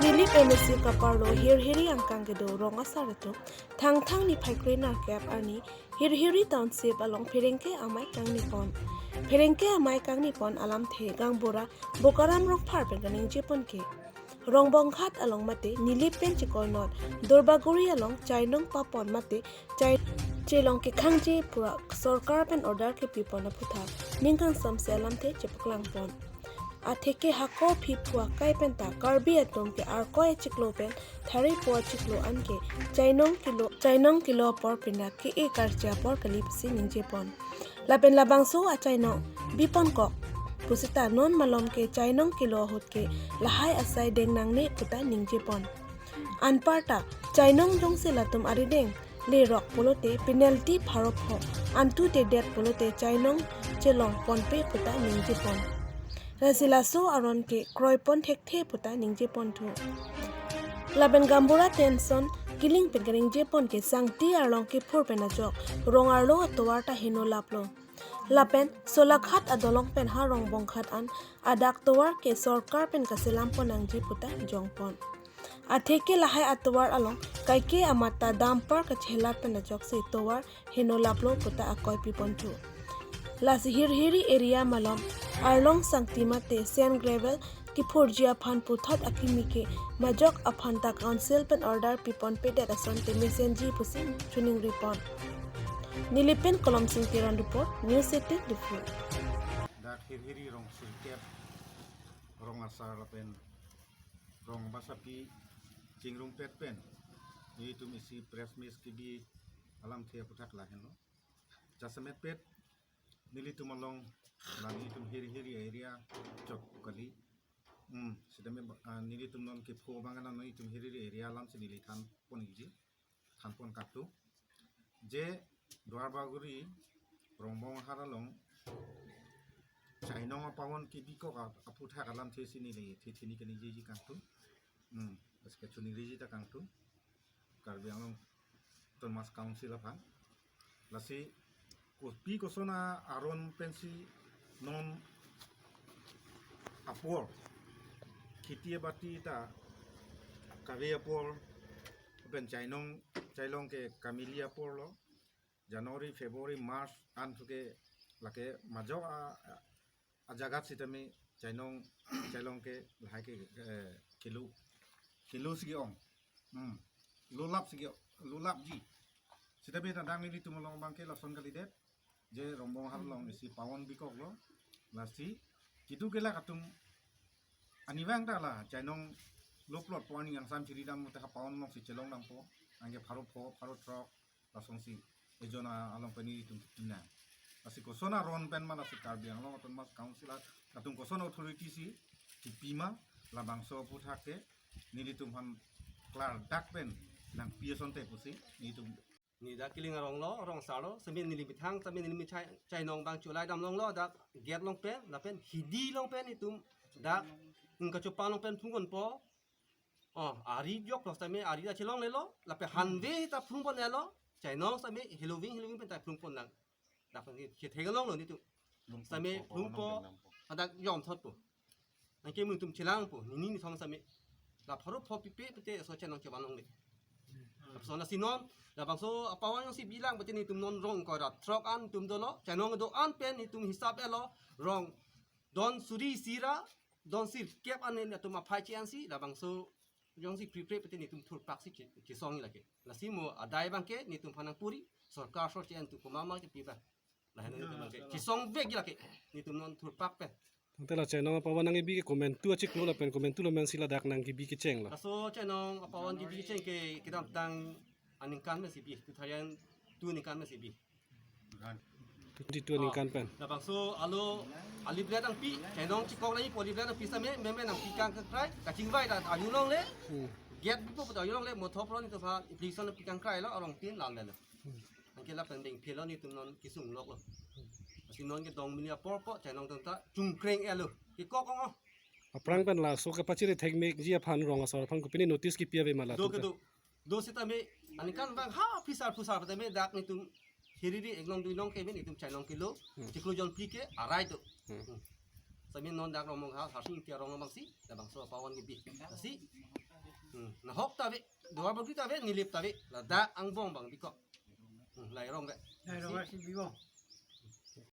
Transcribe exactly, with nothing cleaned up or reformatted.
Nilip M A C kaparlo Hirhiri angkang kedo rong asar atum Thangthang niphai kre nerkep arni Hirhiri Township along pherangke amei kangnipon. Pherangke amei kangnipon alamthe gaonbura Bokaram Rongphar pen kaningjepon ke, Rongbonghat along mate Nilip pen chikoi not Durbaguri along chainong papon mate chai chelong kekhangji pu sorkar pen order kepipon aphuthak ning kangsam si alamthe chepaklangpon. Atheke hako aphi phu akai penta Karbi atum ke Arkoi achiklo pen Tharipo achiklo anke chainong kilo, chainong kilo apor penta ke-e karche apor kali pusi ningjepon. Lapen labangso achainong biponkok pusita non malom ke chainong kilo ahut ke lahai asai deng nangne puta ningjepon. Anparta chainong jongsi latum arideng lerok pulote penalty pharo pho, antu tedet pulote chainong chelong ponpe puta ningjepon. Lasi laso aron ke kroipon thekthe puta ningjeponthu. Lapen gaonbura Tenson Killing pen kaningjepon ke sangti arlong kephur pen ajok rong arlo atovar ta heno laplo. Lapen Solaghat adolong pen ha Rongbonghat an adak tovar ke sorkar pen kaselampon nangji puta jongpon. Atheke lahai atovar along kaike amat ta dumper kachelat pen ajoksi tovar heno laplo puta akoi piponthu. Lasi Hirhiri area malom arlong sangti mate sand gravel kephurji aphan puthot akimi ke majok aphan ta council pen order piponpedet asonte mesenji pusi chiningripon. Nilip pen Kolomsing Teron report, News eighteen Diphu. Dak Hirhiri rong sirkep, rong asar lapen rong basapi chingrumpet pen nelitum isi press meet kebi alamthe aphuthak lahenlo. Jasemetpet nelitum along, la nelitum Hirhiri area chok kali. Hmm, sitame ba-, ah, nelitum non kepho abang nelitum Hirhiri area alamsi neli thanpon iji, thanpon kangtung. Je Duarbaguri Rongbonghat along chainong apavon kebikok ap-, aphuthak alamthe si neli thethini kaningjeji kangtung. Hmm, lasi kachiningriji ta kangtung Karbi Anglong Autonomous Council aphan. Lasi kopi koson aron pensi non apor kheti abati ta kave apor pen chainong chailong ke kamili apor lo. January, February, March an thu ke lake majok a, a, ajagat sitame chainong chailong ke lahai ke, eh, kilo kilo si ke-ong. Hmm. Lulap si ke, lulapji. Sitame ta dang nelitum along abang ke lason kalidet. Je Rongbonghat along isi pavon bikoklo. Lasi kitu kelak atum arnivang ta la chainong loplot po arni angsam chiri dam mute ha pavon alongsi chelong dampo. Anke pharo pho, pharo throk, lasonsi ejon along pen nelitum kitinang. Lasi koson aron pen ma lasi Karbi Anglong Autonomous Council atum koson authority si kipi ma, labangso aphuthak ke nelitum aphan klardak pen nangpi asonte pusi nelitum. Ne dak Killing arong lo, rong asar lo, sitame neli methang, sitame neli mechai, chainong abang cholai dam longlo, dak gate along pen, lapen hidi along pen itum, dak, nung kachopa along pen phungponpo, oh, ari jok lo, sitame ari ta chelonglelo, lapen hanve ta phungpon-elo, chainong sitame heloving, heloving pen ta phungpon nang. Dak pen kethek along lo nelitum. Sitame phungpo, adak yom thotpo. Anke nelitum chelangpo, nini nithom sitame. La pharo pho pipe pete so chainong chevan longle. Lapuson lasi non, labangso apavon jongsi bilang pete nelitum non rong ingkoi ra throk an nelitum dolo, chainong do-an pen nelitum hisap-etlo, rong don suri isi ra, don sirkep an nelitum aphai che-ensi, labangso jongsi prepare pete nelitum thurpak si ke, kesong lake. Lasi mo adai abang ke nelitum aphan nangpuri, sorkar sor che-en tu komat ma kepi ba. Lahen nelitum abang ke kesong vekji lake. Nelitum non thurpak pen. Tangte la chainong apavon nangkebi ke komantu achiklo lapen komantu lo amen si ladak nangkebi kecheng lo. Laso chainong apavon kebi kecheng ke kedamtang aningkan pensi bi, two thousand two aningkan pensi bi. Twenty-two aningkan pen. Labangso alo aliblet nangpi, chainong chikok nangji pu aliblet nangpi sitame, meme nangpi kangkrai, kachingvai ta arjulongle, Hmm. gate bipo ta arjulongle, mothop ron itu sa application nangpi kangkrai lo, arong tin lal lo. Hmm. Anke lapen dengphelo nelitum non kesung lok lo. Lasi non kedong mini apor po, chainong tangta chungkreng-etlo. Kekok ong-o. Aphrang pen laso kapachiri thekmekji aphan rong asar aphan kopine notice kipi ave ma la Do tangte? Kedo. Do sitame, aningkan abang ha phisar phusar sitame dak nelitum Hirhiri ek nong dui nong ke nelitum chainong kilo, Hmm. chiklo jon phli ke arai do. Hmm. Hmm. Sitame non dak Rongbonghat, Harsing Ingti arong abang si, labangso apavon kebi. Lasi, Hmm, nahok ta ave, Duarbagori ta ave, Nilip ta ave, ladak angbong abang bikok. Hmm, lahai arong ke. Lahai arong si bibong.